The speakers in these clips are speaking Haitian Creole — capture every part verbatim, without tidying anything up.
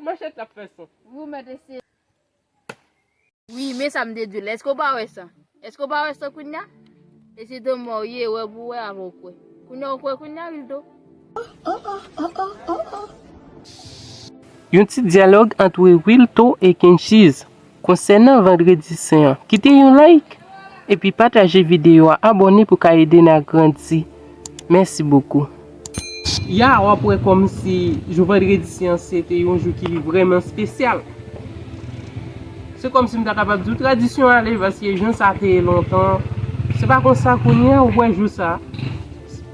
Manchèt la ap fè san. Wi, men sa m te di w la. Èske w pa wè sa? Èske w pa wè sa kounye a? E se de mò w ye, wè pou wè, avan w kwè. Kounye a w kwè kounye a, Wildo? Yon ti dyalòg ant Wildo e Kenchiz konsènan Vandredi Sen an. Kite yon like epi pataje videyo a, abòne pou ka ede n a grandi. Mèsi bokou. Ya, w ap wè kòmsi jou Vandredi Sen an se te yon jou ki vrèman espesyal. Se kòmsi m ta kapab di w tradisyon ale, paske jan sa te ye lontan, se pa konsa kounye a, ou wè jou sa,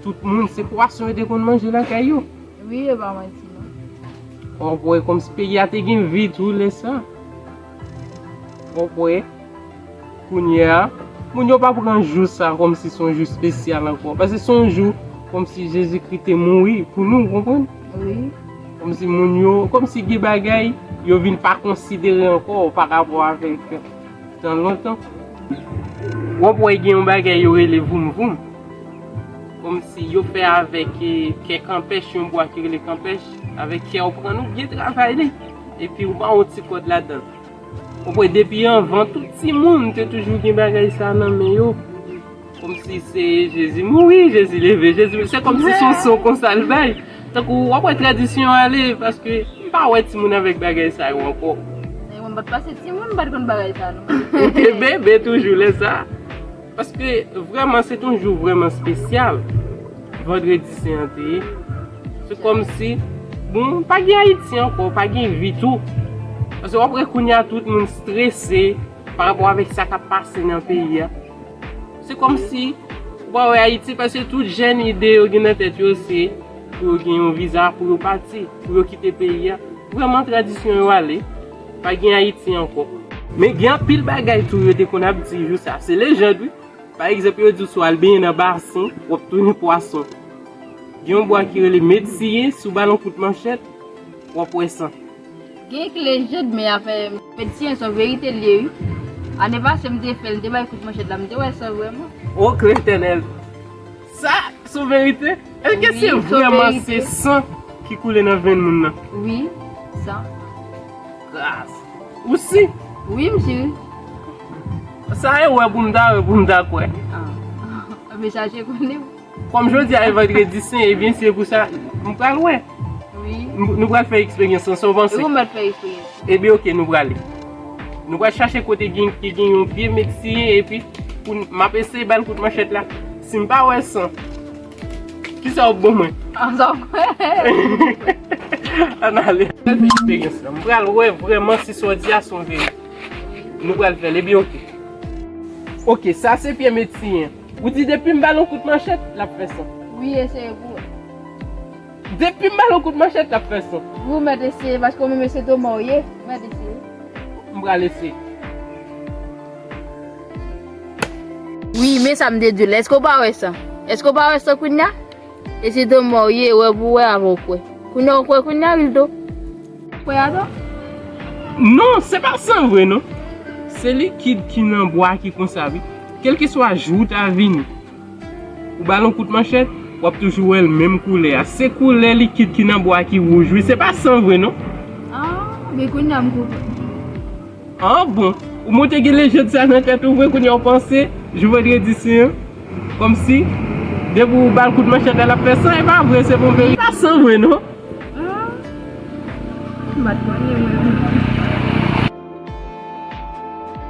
tout moun, se pwason yo te konn manje lakay yo. Wi, e pa manti non. W ap wè kòmsi peyi a te gen vi tou lè sa. W ap wè, kounye a, moun yo pa pran jou sa kòmsi se yon jou espesyal ankò. Paske se yon jou kòmsi Jezikri te mouri pou nou, ou konprann? Wi. Kòmsi moun yo, kòmsi gen bagay, yo vin pa konsidere ankò pa rapò avèk tan lontan. W ap wè gen yon bagay yo rele voum voum. Kòmsi yo fè avèk, eh, kè kanpèch, yon bwa ki rele kanpèch, avèk kè w pran, ou byen travay li. Epi ou ba yon ti kòd ladan l. Ou wè depi anvan, tout timoun te toujou gen bagay sa nan men yo. Kòmsi se Jezi mouri, Jezi leve, Jezi, se kòmsi se yon son konsa l bay. Tankou w ap wè tradisyon ale, paske m pa wè timoun avèk bagay sa yo ankò. E mwen m pa t pase timoun, m pa t konn bagay sa non. Ou te bebe toujou lè sa. Paske vrèman, se te yon jou vrèman espesyal. Vandredi Sen an te ye. Se kòmsi, bon, pa gen Ayiti ankò, pa gen vi tou. Paske w ap wè kounye a tout moun strese pa rapò avèk sa k ap pase nan peyi a. Se kòmsi, ou pa wè Ayiti, paske tout jèn ide yo gen nan tèt yo, se pou yo gen yon viza, pou yo pati, pou yo kite peyi a. Vrèman, tradisyon yo ale, pa gen Ayiti ankò. Men gen anpil bagay tou yo te konn ap di jou sa. Se lejand, wi. Pa egzanp, yo di w si w al benyen nan basen, w ap tounen pwason. Gen yon bwa ki rele medsiyen, si w ba l yon kout manchèt, w ap wè san. Gen ki lejand, men afè medsiyen se yon verite l ye, wi. Ane pase, m te fè l, m te bay kout manchèt la, m te wè san vrèman. O Letènèl! Sa, se yon verite? Èske se vrèman se san ki koule nan venn moun nan? Wi, san. Gras. Ou si? Wi, m si. Sa e wè pou m ta wè, pou m ta kwè. Ah. Mwen chache konnen. Kòm jodi a e Vandredi Sen, ebyen, se pou sa m pral wè. Wi. M, nou pral fè eksperyans lan, sa w panse? E ou mèt fè eksperyans. Ebyen, oke, nou prale. Nou pral chache kote gen, ki gen yon pye medsiyen, epi pou n, m ap eseye ba l kout manchèt la. Si m pa wè san, kisa w ap ban mwen? An sa w kwè? Ann ale. Pral fè eksperyans lan. M pral wè vrèman si sa w di a se yon verite. Nou pral fè l, ebyen, oke. Oke, sa se pye medsiyen. Ou di depi m ba l yon kout manchèt, l ap fè san. Wi, eseye pou wè. Depi m ba l yon kout manchèt, l ap fè san. Wi, ou mèt eseye, paske ou menm se de mò w ye, ou mèt eseye. M pral eseye. Wi, men sa m te di w la. Èske w pa wè san? Èske w pa wè san kounye a? E se de mò w ye, wè pou wè, avan w kwè. Kounye a w kwè kounye a, Wildo? Kwè adan? Non, se pa san vre non. Se likid ki nan bwa ki konsa wi. Kèlkeswa jou w ta vini, ou ba l yon kout manchèt, w ap toujou wè l menm koulè a. Se koulè likid ki nan bwa ki wouj wi, se pa san vre non. Ah, men kounye a m konprann. Ah bon, ou monte gen lejand sa nan tèt ou vre, kounye a w panse jou Vandredi Sen an? Kòmsi depi w ba l kout manchèt la, l ap fè san, e pa vre, se bon verite. Pa san vre non. Ah, m pa t konnen mwen.